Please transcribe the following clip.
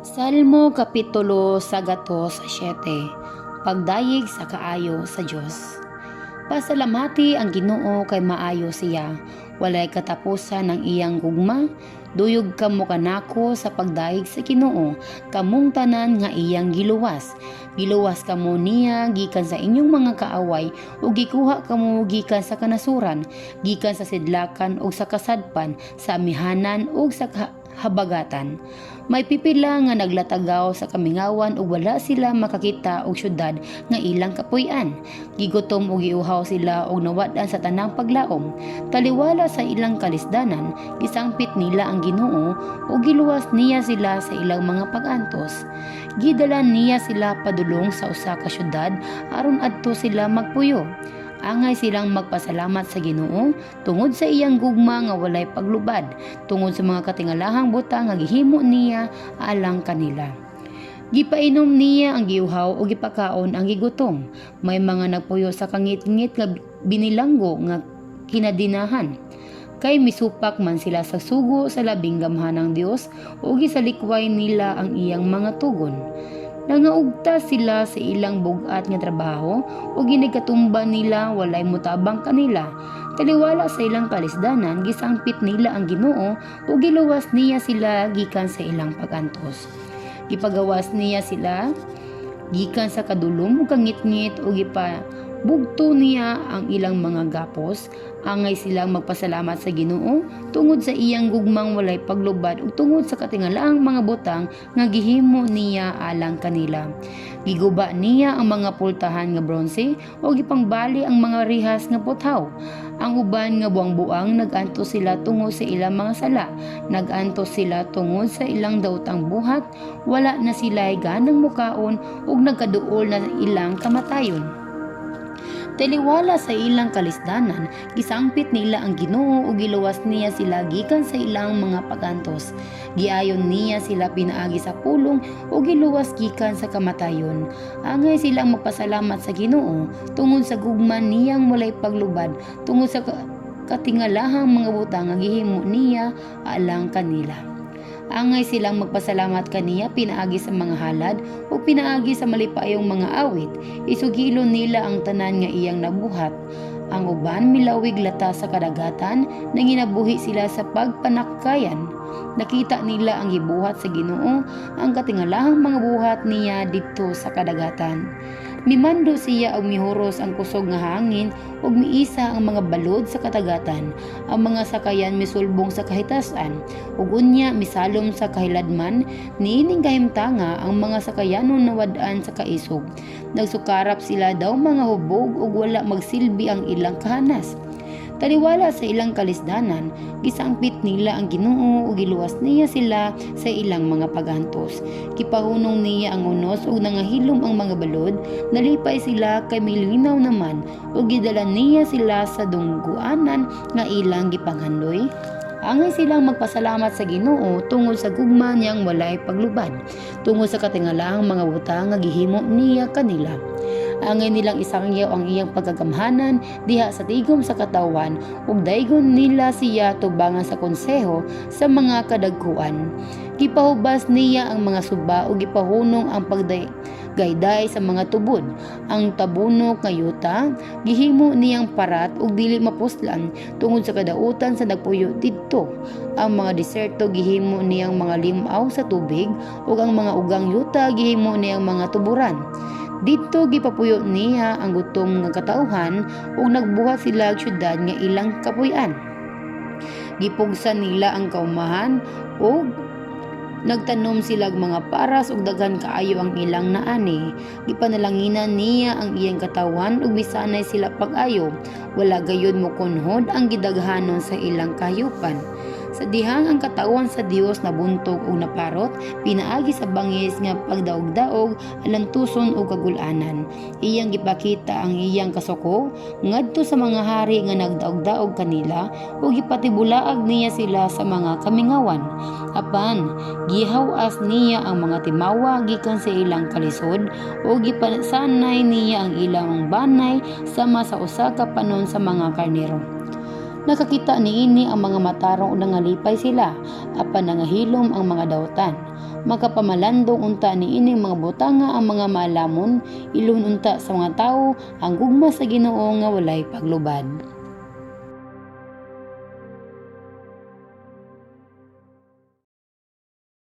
Salmo Kapitulo 107. Pagdayeg sa kaayo sa Dios. Pasalamati ang Ginoo kay maayo siya. Walay katapusan ang iyang gugma. Duyog kamo kanako sa pagdayeg sa Ginoo, kamong tanan nga iyang giluwas. Giluwas kamo niya gikan sa inyong mga kaaway ug gikuha kamo gikan sa kanasuran, gikan sa sidlakan ug sa kasadpan, sa amihanan ug sa habagatan. May pipila nga naglatagaw sa kamingawan ug wala sila makakita og syudad nga ilang kapuy-an. Gigutom ug giuhaw sila ug nawad-an sa tanang paglaom. Taliwala sa ilang kalisdanan, gisangpit nila ang Ginoo ug giluwas niya sila sa ilang mga pag-antos. Gidala niya sila padulong sa usa ka syudad aron adto sila magpuyo. Angay silang magpasalamat sa Ginoo tungod sa iyang gugma nga walay paglubad, tungod sa mga katingalahang butang nga gihimo niya alang kanila. Gipainom niya ang giuhaw ug gipakaon ang gigutom. May mga nagpuyo sa kangitngit nga binilanggo nga kinadinahan. Kay misupak man sila sa sugo sa labing gamhanang Dios ug gisalikway nila ang iyang mga tugon. Nangaugta sila sa ilang bug-at nga trabaho ug ginikatumba nila walay mutabang kanila. Taliwala sa ilang kalisdanan, gisangpit nila ang Ginoo ug giluwas niya sila gikan sa ilang pag-antos. Gipagawas niya sila gikan sa kadulom ug kangitngit ug gipabugto niya ang ilang mga gapos. Angay silang magpasalamat sa Ginoo tungod sa iyang gugmang walay paglubad ug tungod sa katingalaang mga butang nga gihimo niya alang kanila. Giguba niya ang mga pultahan nga bronse ug gipangbali ang mga rehas nga puthaw. Ang uban nga buang-buang, nag-antos sila tungod sa ilang mga sala. Nag-antos sila tungod sa ilang daotang buhat. Wala na sila ganang mukaon ug nagkaduol na ilang kamatayon. Taliwala sa ilang kalisdanan, gisangpit nila ang Ginoo ug giluwas niya sila gikan sa ilang mga pagantos. Giayon niya sila pinaagi sa pulong ug giluwas gikan sa kamatayon. Angay silang magpasalamat sa Ginoo tungod sa gugma niyang walay paglubad, tungod sa katingalahang mga butang nga gihimo niya alang kanila. Angay silang magpasalamat kaniya pinaagi sa mga halad o pinaagi sa malipayong mga awit. Isugilon nila ang tanan nga iyang nabuhat. Ang uban milawig lata sa kadagatan, nanginabuhi sila sa pagpanakayan. Nakita nila ang gibuhat sa Ginoo, ang katingalahang mga buhat niya didto sa kadagatan. Mimando siya og mihuros ang kusog nga hangin ug miisa ang mga balod sa kadagatan. Ang mga sakayan misulbong sa kahitasan ug unya misalom sa kahiladman. Niining kahimtanga ang mga sakayanon nawad-an sa kaisog. Nagsukarap sila daw mga hubog ug wala magsilbi ang ilang kahanas. Taliwala sa ilang kalisdanan, gisangpit nila ang Ginoo ug giluwas niya sila sa ilang mga pagantos. Gipahunong niya ang unos ug nangahilom ang mga balod. Nalipay sila kay milinaw naman ug gidala niya sila sa dungguanan nga ilang gipanghandoy. Angay silang magpasalamat sa Ginoo tungod sa gugma niyang walay paglubad, tungod sa katingalahang mga butang nga gihimo niya kanila. Angay nilang isangyaw ang iyang pagkagamhanan diha sa tigom sa katawhan ug daygon nila siya tubangan sa konseho sa mga kadagkuan. Gipahubas niya ang mga suba ug gipahunong ang pagdayday sa mga tubod. Ang tabunok nga yuta gihimo niyang parat ug dili mapuslan tungod sa kadautan sa nagpuyo didto. Ang mga diserto gihimo niyang mga limaw sa tubig ug ang mga ugang yuta gihimo niyang mga tuburan. Didto gipapuyo niya ang gutom nga katawhan ug nagbuhat sila og syudad nga ilang kapuy-an. Gipugsan nila ang kaumahan ug nagtanom sila og mga paras ug daghan kaayo ang ilang naani. Gipanalanginan niya ang iyang katawhan ug misanay sila pag-ayo. Wala gayud mokunhod ang gidaghanon sa ilang kahayupan. Sa dihang ang katawhan sa Dios nabuntog ug naparot pinaagi sa bangis nga pagdaog-daog, alantuson ug kagul-anan, iyang gipakita ang iyang kasuko ngadto sa mga hari nga nagdaog-daog kanila ug gipatibulaag niya sila sa mga kamingawan. Apan gihaw-as niya ang mga timawa gikan sa ilang kalisod ug gipasanay niya ang ilang banay sama sa usa ka panon sa mga karnero. Nakakita niini ang mga matarong ug nangalipay sila, apan nangahilom ang mga dawtan. Makapamalandong unta niining mga butanga ang mga maalamon, ilhon unta sa mga tawo ang gugma sa Ginoo nga walay paglubad.